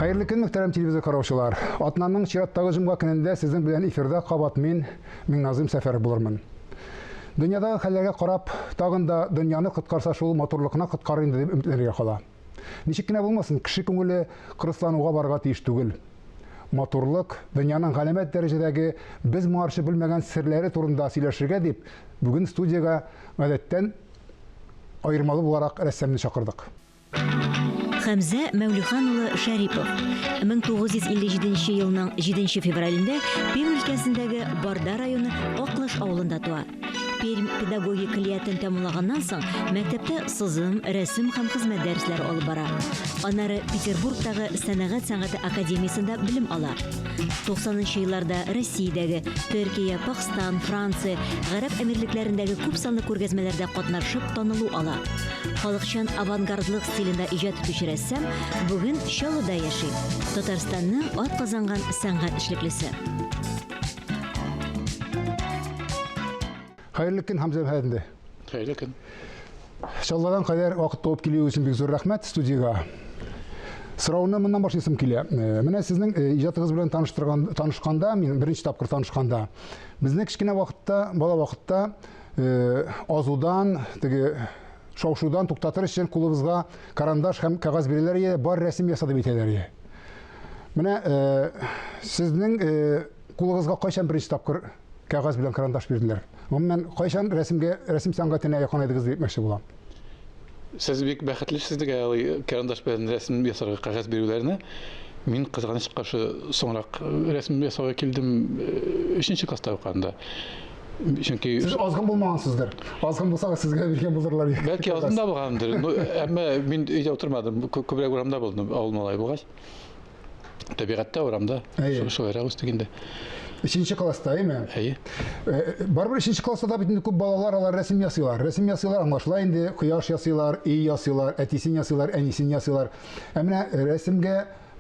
Хәерле көн, мөхтәрәм телевизор караучылар. Атнаның чираттагы җомга көнендә сезнең белән эфирда кабат мин, Миңназыйм Сәфәров булырмын. Дөньядагы хәлләргә карап, тагын да дөньяны коткарса шул матурлыкны коткарыр инде дип өметләнергә кала. Ничек кенә булмасын, кеше күңеле кырыслануга барырга тиеш түгел. Матурлык, дөньяның галәмәт дәрәҗәдәге без моңарчы белмәгән серләре турында сөйләшергә дип, бүген студиягә гадәттән аермалы буларак рәссамны чакырдык. Хәмзә Мәүлихан улы Шәрипов 1957 елның 7 февралендә Пермь өлкәсендәге Барда районы Аклыш авылында туа. Пермь педагогик көллиятен тәмамлаганнан соң, мәктәптә сызым, рәсем һәм хезмәт дәресләре алып бара. Аннары Петербургтагы Сәнәгать сәнгате академиясендә белем ала. 90 нчы елларда Россиядәге, Төркия, Пакстан, Франция, Гарәп Әмирлекләрендәге күпсанлы күргәзмәләрдә катнашып танылу ала. Халыкчан авангардлык стилендә иҗат итүче рәссам бүген Чаллыда яши. Татарстанның атказанган сәнгать эшлеклесе. Хәерле көн, Хәмзә әфәнде. Хәерле көн. Чаллыдан кадәр вакыт табып килүегез өчен бик зур рәхмәт студиягә. Сорауны моннан башлыйсым килә. Менә сезнең иҗатыгыз белән таныштырган танышканда, мин беренче тапкыр танышканда, безне кечкенә вакытта, бала вакытта азудан, теге шау-шудан туктатыр өчен кулыбызга карандаш һәм кәгазь бирәләр иде, бар рәсем яса дип әйтәләр иде. Менә сезнең кулыгызга кайчан беренче тапкыр кәгазь белән карандаш бирделәр? Гомумән, кайчан рәсемгә, рәсем сәнгатенә якынайдыгыз дип әйтмәкче булам. Сез бик бәхетле сезгә алай карандаш белән рәсем ясарга кәгазь бирүләренә. Мин кызганыч каршы соңрак рәсем ясауга килдем, өченче класста укыганда. Чөнки Сез азгын булмагансыздыр. Азгын булсагыз, сезгә биргән булырлар. Бәлки азгын да булгандыр. Ну, әмма мин өйдә утырмадым, күбрәк урамда булдым, авыл малае булгач. Табигатьтә, урамда. Шулайрак үстек инде. Өченче класста, әйме? Әйе. Барыбер өченче класста да бит инде күп балалар алар рәсем ясыйлар. Рәсем ясыйлар, аңлашыла инде, кояш ясыйлар, өй ясыйлар, әтисен ясыйлар, әнисен ясыйлар. Ә менә рәсемгә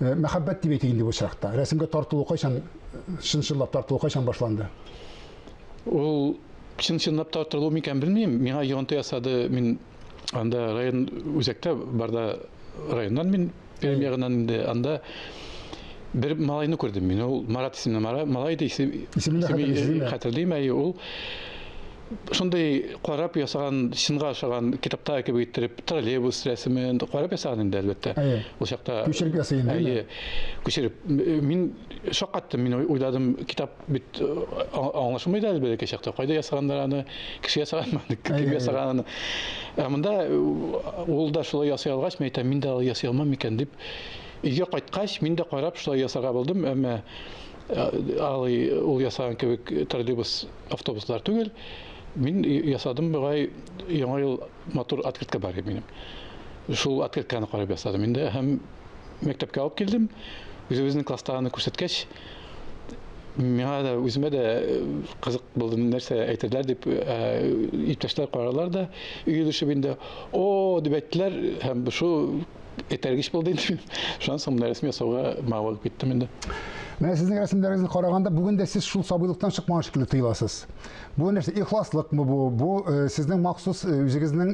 мәхәббәт дип әйтик инде бу очракта. Рәсемгә тартылу кайчан, чын-чынлап тартылу кайчан башланды? Ул чын-чынлап тартылу микән белмим. Миңа йогынты ясады. Мин анда район үзәктә барда районнан мин Пермь ягыннан инде анда бер малайны күрдем мин. Ул Марат исемле малай иде. Исемен дә хәтерлисезме? Хәтерлим, әйе, ул шундый карап ясаган, чынга ошаган китапта кебек иттереп троллейбус рәсемен карап ясаган инде, әлбәттә. Ул чакта күчереп ясый инде. Әйе, күчереп. Мин шаккаттым, мин уйладым, китап бит аңлашылмый да әле бәләкәй чакта. Кайда ясаганнар аны, кеше ясаганмы, кем ясаган аны. Ә монда ул да шулай ясый алгач, мин әйтәм, мин дә алай ясый алмам микән дип. Өйгә кайткач, мин дә карап шулай ясарга булдым, әмма алай ул ясаган кебек троллейбус, автобуслар түгел. Мин ясадым бугай Яңа ел матур открытка бар минем. Шул открытканы карап ясадым инде һәм мәктәпкә алып килдем. Үзебезнең класста аны күрсәткәч, миңа да үземә дә кызык булды, нәрсә әйтерләр дип, иптәшләр каралар да, өелешеп инде, о, дип әйттеләр, һәм шул этәргеч булды инде. Шуннан соң менә рәсем ясауга мавыгып киттем инде. Менә сезнең рәсемнәрегезне караганда, бүген дә сез шул сабыйлыктан чыкмаган шикелле тоеласыз. Бу нәрсә, ихласлыкмы бу? Бу сезнең махсус үзегезнең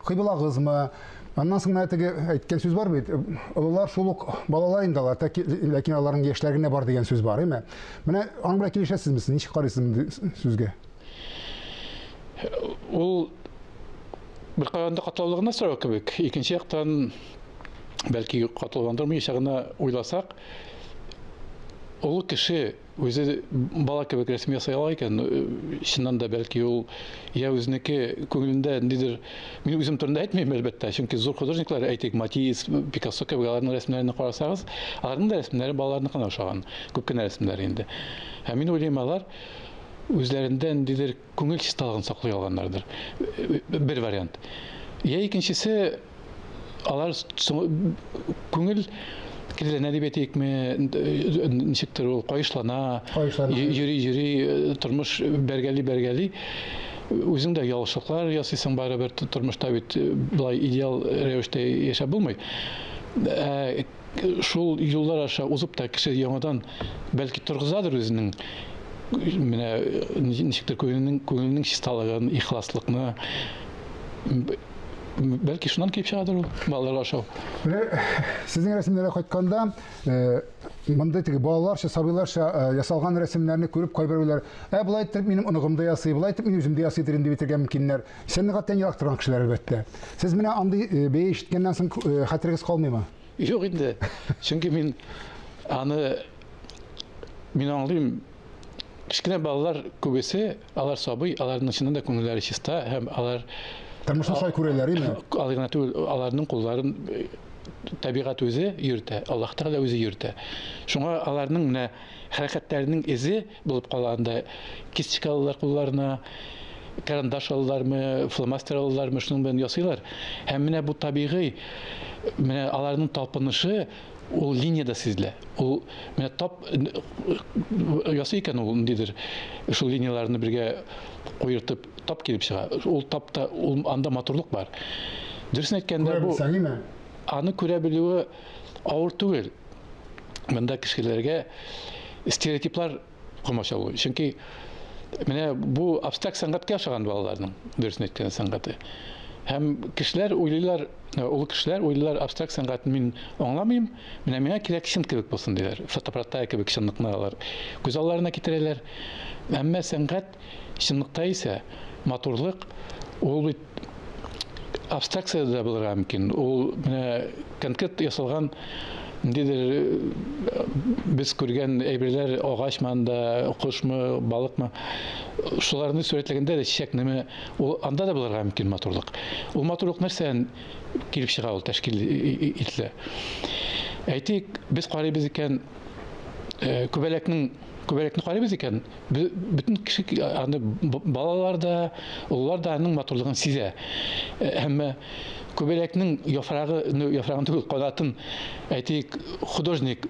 кыйблагызмы? Аннан соң менә теге әйткән сүз бар бит, олылар шул ук балалар инде алар, ләкин аларның яшьләре генә бар дигән сүз бар, әйме? Менә аның белән килешәсезме сез? Ничек карыйсыз мондый сүзгә? Ул бер караганда катлаулы гына сорау кебек. Икенче яктан, бәлки катлауландырмыйча гына уйласак, олы кеше үзе бала кебек рәсем ясый ала икән, чыннан да бәлки ул я үзенеке күңелендә ниндидер, мин үзем турында әйтмим, әлбәттә, чөнки зур художниклар, әйтик, Матисс, Пикассо кебек аларның рәсемнәрен карасагыз, аларның да рәсемнәре балаларныкына охшаган, күп кенә рәсемнәре инде. Һәм мин уйлыйм, алар үзләрендә ниндидер күңел чисталыгын саклый алганнардыр. Бер вариант. Я икенчесе, алар күңел керләнә дип әйтикме, ничектер ул каешлана, йөри-йөри, тормыш бәргәли-бәргәли, үзең дә ялгышлыклар ясыйсың барыбер, тормышта бит болай идеал рәвештә яшәп булмый. Ә шул юллар аша узып та кеше яңадан бәлки торгызадыр үзенең менә ничектер күңеленең, күңеленең чисталыгын, ихласлыкны. Бәлки шуннан килеп чыгадыр ул балаларга ошау. Менә сезнең рәсемнәргә кайтканда, мондый теге балаларча, сабыйларча ясалган рәсемнәрне күреп кайберәүләр, ә болай итеп минем оныгым да ясый, болай итеп мин үзем дә ясый идем дип әйтергә мөмкиннәр. Сәнгатьтән ерак торган кешеләр, әлбәттә. Сез менә андый бәя ишеткәннән соң хәтерегез калмыймы? Юк инде. Чөнки мин аны мин аңлыйм. Кечкенә балалар күбесе, алар сабый, аларның чыннан да күңелләре чиста һәм алар тормышны шулай күрәләр, име? Алай гына түгел, аларның кулларын табигать үзе йөртә, Аллаһ Тәгалә үзе йөртә. Шуңа аларның менә хәрәкәтләренең эзе булып кала анда. Кисточка алалар кулларына, карандаш алалармы, фломастер алалармы, шуның белән ясыйлар. Һәм менә бу табигый, менә аларның талпынышы ул линиядә сизелә. Ул менә тап ясый икән ул ниндидер шул линияләрне бергә куертып тап килеп чыга. Ул тапта ул анда матурлык бар. Дөресен әйткәндә бу аны күрә белүе авыр түгел. Монда кешеләргә стереотиплар комачаулый. Чөнки менә бу абстракт сәнгатькә охшаган балаларның, дөресен әйткәндә, сәнгате. Һәм кешеләр уйлыйлар, олы кешеләр уйлыйлар, абстракт сәнгатьне мин аңламыйм, менә миңа кирәк чын кебек булсын диләр. Фотоаппаратта кебек чынлыкны алар күз алларына китерәләр. Әмма сәнгать чынлыкта исә матурлык ул бит абстракциядә дә булырга мөмкин. Ул менә конкрет ясалган ниндидер без күргән әйберләр, агачмы анда, кошмы, балыкмы, шуларны сурәтләгәндә дә чәчәкнеме, ул анда да булырга мөмкин матурлык. Ул матурлык нәрсәдән килеп чыга, ул тәшкил ителә. Әйтик, без карыйбыз икән, күбәләкнең күбәләкне карыйбыз икән, бөтен кеше аны балалар да, олылар да аның матурлыгын сизә. Әмма күбәләкнең яфрагы, ну, яфрагын түгел, канатын, әйтик, художник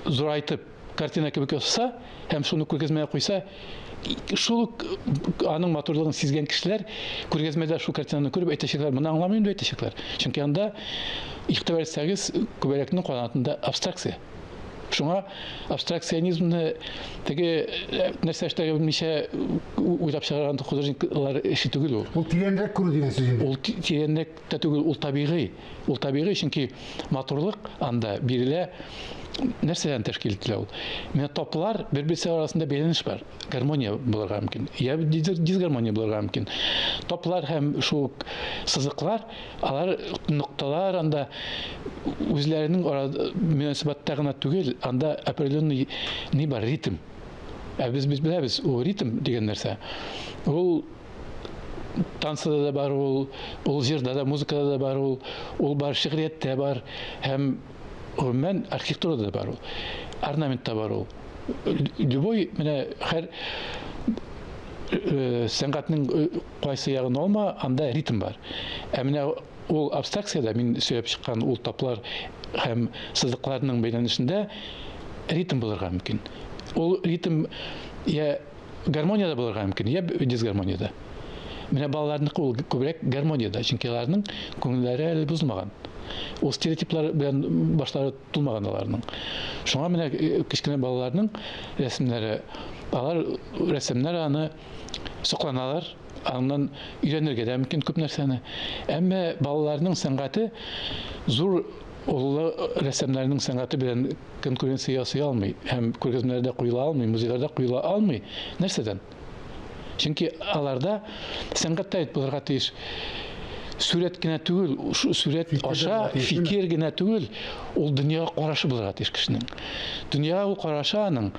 зурайтып картина кебек ясаса һәм шуны күргәзмәгә куйса, шул ук аның матурлыгын сизгән кешеләр күргәзмәдә шул картинаны күреп әйтәчәкләр, моны аңламыйм дип әйтәчәкләр. Чөнки анда игътибар итсәгез, күбәләкнең канатында абстракция. Шуңа абстракционизмны теге нәрсә эшләргә белмичә уйлап чыгарган художниклар эше түгел ул. Ул тирәнрәк күрү дигән сүз инде. Ул тирәнрәк тә түгел, ул табигый. Ул табигый, чөнки матурлык анда бирелә. Нәрсәдән тәшкил ителә ул? Менә таплар бер-берсе арасында бәйләнеш бар. Гармония булырга мөмкин. Я дисгармония булырга мөмкин. Таплар һәм шул сызыклар, алар нокталар анда үзләренең ара мөнәсәбәттә генә түгел, анда определенный ни бар, ритм. Ә без беләбез, ул ритм дигән нәрсә. Ул танцада да бар, ул җырда да, музыкада да бар, ул бар, шигърияттә бар һәм гомумән архитектурада да бар ул. Орнаментта бар ул. Любой менә һәр сәнгатьнең кайсы ягын алма, анда ритм бар. Ә менә ул абстракциядә мин сөйләп чыккан ул таплар һәм сызыкларның бәйләнешендә ритм булырга мөмкин. Ул ритм я гармониядә булырга мөмкин, я дисгармониядә. Менә балаларныкы ул күбрәк гармониядә, чөнки аларның күңелләре әле бозылмаган. Ул стереотиплар белән башлары тулмаган аларның. Шуңа менә кечкенә балаларның рәсемнәре, алар рәсемнәр аны сокланалар, аннан өйрәнергә дә мөмкин күп нәрсәне. Әмма балаларның сәнгате зур олы рәссамнарның сәнгате белән конкуренция ясый алмый һәм күргәзмәләрдә куела алмый, музейларда куела алмый. Нәрсәдән? Чөнки аларда сәнгатьтә әйт булырга тиеш. Сүрәт кенә түгел, сүрәт аша фикер генә түгел, ул дөньяга карашы булырга тиеш кешенең. Дөньяга ул карашы аның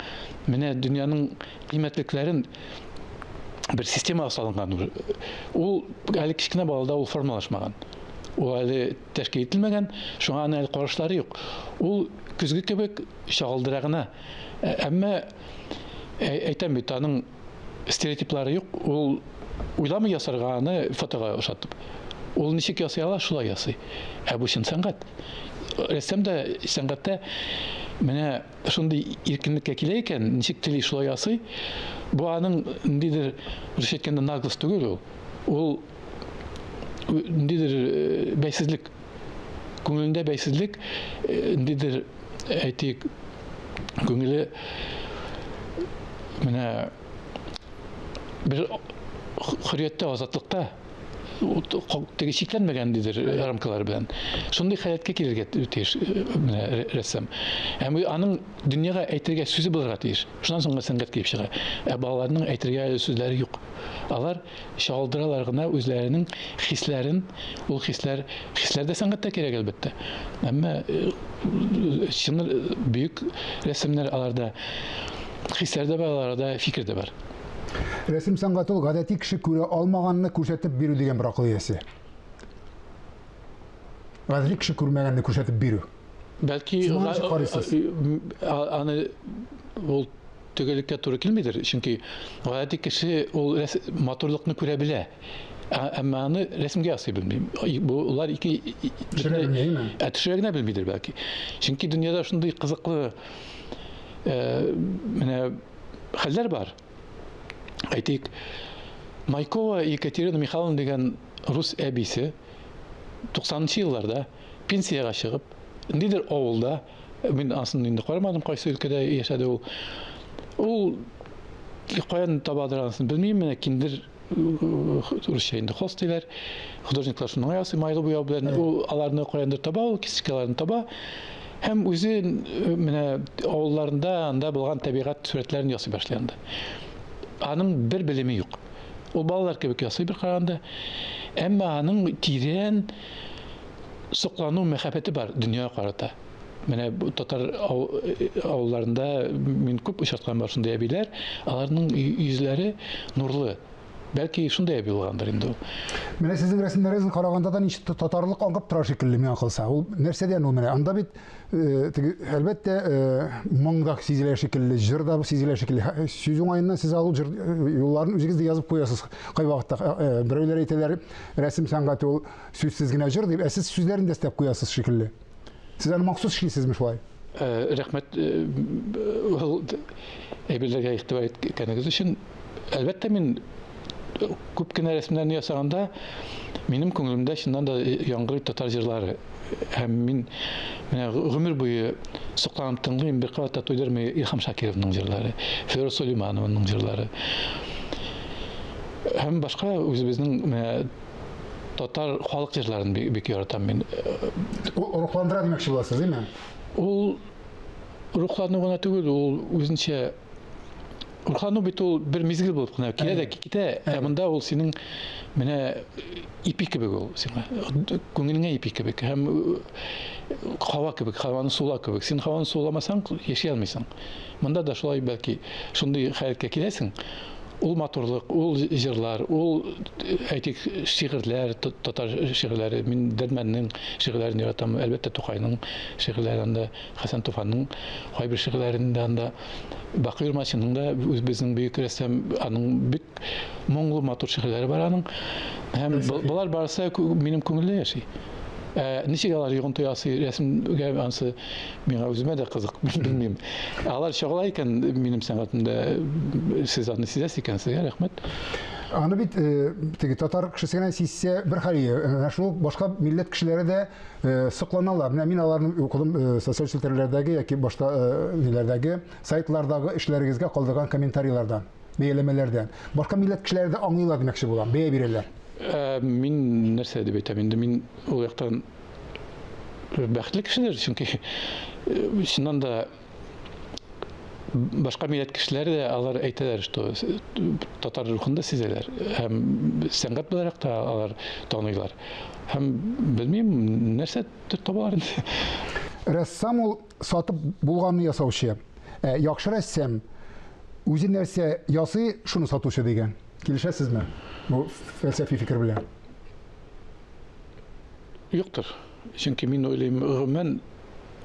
менә дөньяның кыйммәтлекләрен бер системага салынган. Ул әле кечкенә балада ул формалашмаган. Ул әле тәшкил ителмәгән, шуңа аның әле карашлары юк. Ул көзге кебек чагылдыра гына. Әмма әйтәм бит, аның стереотиплары юк. Ул уйламый ясарга аны фотога ошатып. Ул ничек ясый ала, шулай ясый. Ә бу чын сәнгать. Рәссам да сәнгатьтә менә шундый иркенлеккә килә икән, ничек тели шулай ясый. Бу аның ниндидер, русча әйткәндә, наглость түгел ул. Ул ниндидер бәйсезлек. Күңелендә бәйсезлек, ниндидер, әйтик, күңеле менә бер хөррияттә, азатлыкта. Теге чикләнмәгән дидер рамкалар белән. Шундый халәткә килергә тиеш менә рәссам. Һәм аның дөньяга әйтергә сүзе булырга тиеш. Шуннан соң гына сәнгать килеп чыга. Ә балаларның әйтергә сүзләре юк. Алар чагылдыралар гына үзләренең хисләрен. Ул хисләр, хисләр дә сәнгатьтә кирәк, әлбәттә. Әмма чын бөек рәссамнар аларда хисләр дә бар, аларда фикер дә бар. Рәсем сәнгате ул гадәти кеше күрә алмаганны күрсәтеп бирү дигән бер акыл иясе. Гадәти кеше күрмәгәнне күрсәтеп бирү. Бәлки аны ул төгәллеккә туры килмидер, чөнки гадәти кеше ул матурлыкны күрә белә. Әмма аны рәсемгә ясый белми. Бу улар ике төшерә белмиме? Ә төшерә генә белмидер бәлки. Чөнки дөньяда шундый кызыклы менә хәлләр бар. Әйтик, Майкова Екатерина Михайловна дигән рус әбисе 90 елларда пенсиягә чыгып, ниндидер авылда, мин анысын инде карамадым, кайсы өлкәдә яшәде ул. Ул каян табадыр анысын белмим, менә киндер русча инде холст диләр. Художниклар шуны ясый майлы буяу белән. Ул аларны каяндыр таба, ул кисточкаларны таба. Һәм үзе менә авылларында анда булган табигать сурәтләрен ясый башлый анда. Аның бер белеме юк. Ул балалар кебек ясый бер караганда. Әмма аның тирән соклану мәхәббәте бар дөньяга карата. Менә татар авылларында мин күп очраткан бар шундый әбиләр, аларның йөзләре нурлы. Бәлки шундый әби булгандыр инде ул. Менә сезнең рәсемнәрегезне караганда да ничек татарлык аңгып тора шикелле миңа калса. Ул нәрсәдән ул менә? Анда бит теге әлбәттә моң да сизелә шикелле, җыр да сизелә шикелле. Сүз уңаеннан сез ул җыр юлларын үзегез дә язып куясыз кайвакытта. Берәүләр әйтәләр, рәсем сәнгате ул сүзсез генә җыр дип, ә сез сүзләрен дә өстәп куясыз шикелле. Сез аны махсус эшлисезме шулай? Рәхмәт ул әйберләргә игътибар иткәнегез өчен. Әлбәттә, мин күп кенә рәсемнәрне ясаганда минем күңелемдә чыннан да яңгырый татар җырлары. Һәм мин менә гомер буе сокланып тыңлыйм, бер кабат та туйдырмый Илһам Шакировның җырлары, Флера Сулейманованың җырлары. Һәм башка үзебезнең менә татар халык җырларын бик яратам мин. Ул рухландыра димәкче буласыз, димме? Ул рухлану гына түгел, ул үзенчә рухлану бит ул бер мизгел булып кына килә дә китә. Ә монда ул синең менә ипи кебек ул сиңа. Күңелеңә ипи кебек һәм һава кебек, һаваны сула кебек. Син һаваны суламасаң, яши алмыйсың. Монда да шулай бәлки шундый халәткә киләсең. Ул матурлык, ул җырлар, ул әйтик шигырьләр, татар шигырьләре. Мин Дәрмәннең шигырьләрен яратам, әлбәттә Тукайның шигырьләре анда, Хәсән Туфанның кайбер шигырьләрен дә анда, Бакый Урманчының да үз безнең бөек рәссам, аның бик моңлы матур шигырьләре бар аның. Һәм болар барысы минем күңелдә яши. Ә ничек алар йогынты ясый рәсемгә, анысы миңа үземә дә кызык, белмим. Алар чагыла икән минем сәнгатемдә, сез аны сизәсез икән, сезгә рәхмәт. Аны бит теге татар кешесе генә сизсә бер хәл, менә шул башка милләт кешеләре дә сокланалар. Менә мин аларны укыдым социаль челтәрләрдәге яки башка ниләрдәге сайтлардагы эшләрегезгә калдырган комментарийлардан, бәяләмәләрдән. Башка милләт кешеләре дә аңлыйлар димәкче булам, бәя бирәләр. Мин нәрсә дип әйтәм инде, мин ул яктан бәхетле кешеләр, чөнки чыннан да башка милләт кешеләре дә алар әйтәләр, что татар рухын да сизәләр һәм сәнгать буларак та алар таныйлар. Һәм белмим, нәрсә табалар инде. Рәссам ул сатып булганны ясаучы. Ә яхшы рәссам үзе нәрсә ясый, шуны сатучы дигән. Килешәсезме бу фәлсәфи фикер белән? Юктыр. Чөнки мин уйлыйм, гомумән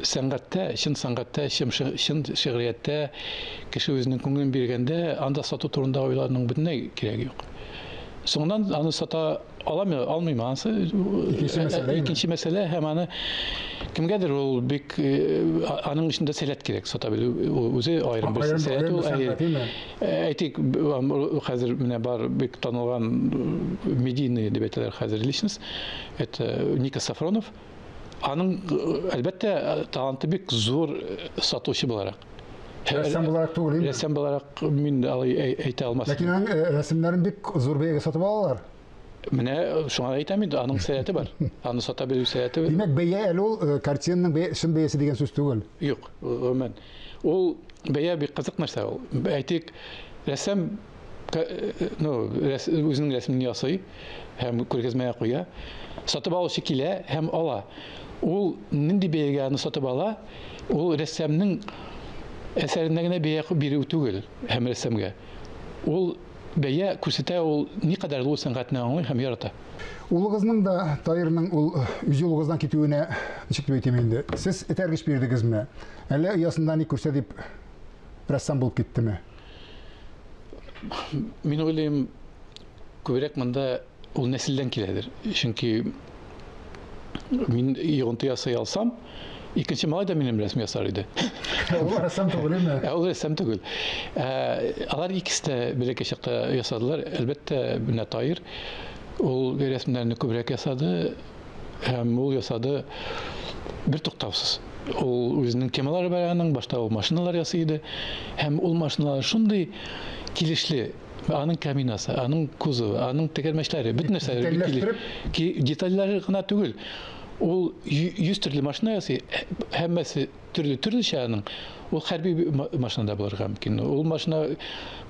сәнгатьтә, чын сәнгатьтә, чын, чын шигърияттә кеше үзенең күңелен биргәндә, анда сату турында уйлауның бөтенләй кирәге юк. Соңыннан аны сата аламы, алмыймы, анысы икенче мәсьәлә. Икенче мәсьәлә һәм аны кемгәдер ул бик аның өчен дә сәләт кирәк сата белү, ул үзе аерым бер сәләт ул. Әйтик, хәзер менә бар бик танылган медийный дип әйтәләр хәзер личность, это Ника Сафронов. Аның, әлбәттә, таланты бик зур сатучы буларак. Рәссам буларак түгел, инде. Рәссам буларак мин алай әйтә алмас. Ләкин аның рәсемнәрен бик зур бәягә сатып алалар. Менә шуңа әйтәм инде, аның сәләте бар. Аны сата белү сәләте. Димәк, бәя әле ул э, картинаның бәя, чын бәясе дигән сүз түгел. Юк, гомумән. Ул бәя бик кызык нәрсә ул. Әйтик, рәссам э, ну, рәс, үзенең рәсемен ясый һәм күргәзмәгә куя. Сатып алучы килә һәм ала. Ул нинди бәягә аны сатып ала? Ул рәссамның әсәренә генә бәя бирү түгел һәм рәссамга. Ул бәя күрсәтә, ул никадәр ул сәнгатьне аңлый һәм ярата. Улыгызның да Таирның ул үз юлыгыздан китүенә ничек дип әйтим инде? Сез этәргеч бирдегезме? Әллә оясында ни күрсә дип рәссам булып киттеме? Мин уйлыйм, күбрәк монда ул нәселдән киләдер. Чөнки мин йогынты ясый алсам, икенче малай да минем рәсем ясар иде. Ул рәссам түгел, Ә ул рәссам түгел. Ә, алар икесе дә бәләкәй чакта ясадылар. Әлбәттә, менә Таир ул рәсемнәрне күбрәк ясады һәм ул ясады бер туктаусыз. Ул үзенең темалары бар аның, башта ул машиналар ясый иде. Һәм ул машиналар шундый килешле. Аның кабинасы, аның кузовы, аның тәгәрмәчләре, бөтен нәрсә Детальләштереп? Детальләре гына түгел. Ул 100 төрле машина ясый, һәммәсе төрле төрлечә аның. Ул хәрби машина да булырга мөмкин. Ул машина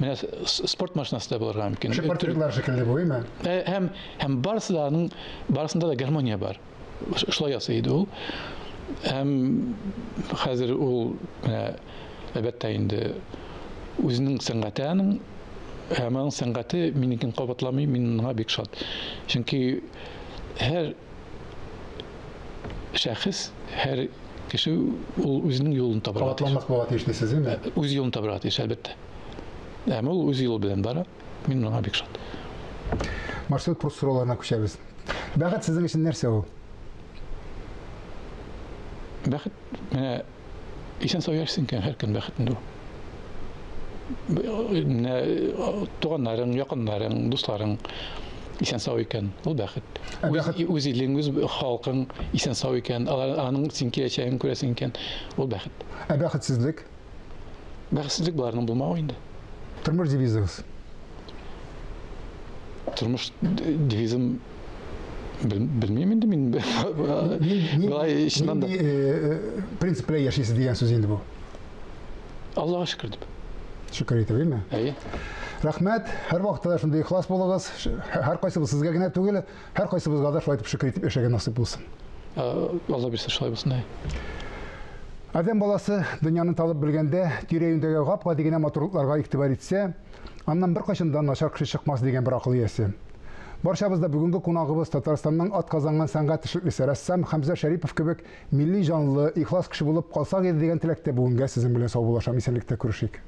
менә спорт машинасы да булырга мөмкин. Кеше портретлар шикелле бу, әйме? Һәм һәм барысы да аның барысында да гармония бар. Шулай ясый иде ул. Һәм хәзер ул менә әлбәттә инде үзенең сәнгате аның, һәм аның сәнгате минекен кабатламый, мин моңа бик шат. Чөнки һәр шәхес, һәр кеше ул үзенең юлын табарга тиеш. Кабатланмас булырга тиеш дисез, әйме? Үз юлын табарга тиеш, әлбәттә. Һәм ул үз юлы белән бара. Мин моңа бик шат. Марсель Пруст сорауларына күчәбез. Бәхет сезнең өчен нәрсә ул? Бәхет менә исән сау яшисең икән, һәр көн бәхет инде ул. Менә туганнарың, якыннарың, дусларың исән сау икән, ул бәхет. Үз, үз илең, үз халкың исән сау икән, алар аның син киләчәген күрәсең икән, ул бәхет. Ә бәхетсезлек? Бәхетсезлек боларның булмавы инде. Тормыш девизыгыз? Тормыш девизым белмим инде мин. Болай чыннан да. Принцип белән яшисез дигән сүз инде бу. Аллага шөкер дип. Шөкер итеп, әйме? Әйе. Рәхмәт. Һәрвакытта да шундый ихлас булыгыз. Һәркайсыбыз сезгә генә түгел, һәркайсыбызга да шулай итеп шөкер итеп яшәргә насыйп булсын. Алла бирсә, шулай булсын. Адәм баласы дөньяны талып белгәндә, тирә-юньдәге гап-гади генә матурлыкларга игътибар итсә, аннан беркайчан да начар кеше чыкмас дигән бер акыл иясе. Барчабыз да бүгенге кунагыбыз Татарстанның атказанган сәнгать эшлеклесе рәссам Хәмзә Шәрипов кебек милли җанлы, ихлас кеше булып калсак иде дигән теләктә бүгенгә сезнең белән саубуллашам. Исәнлектә күрешик.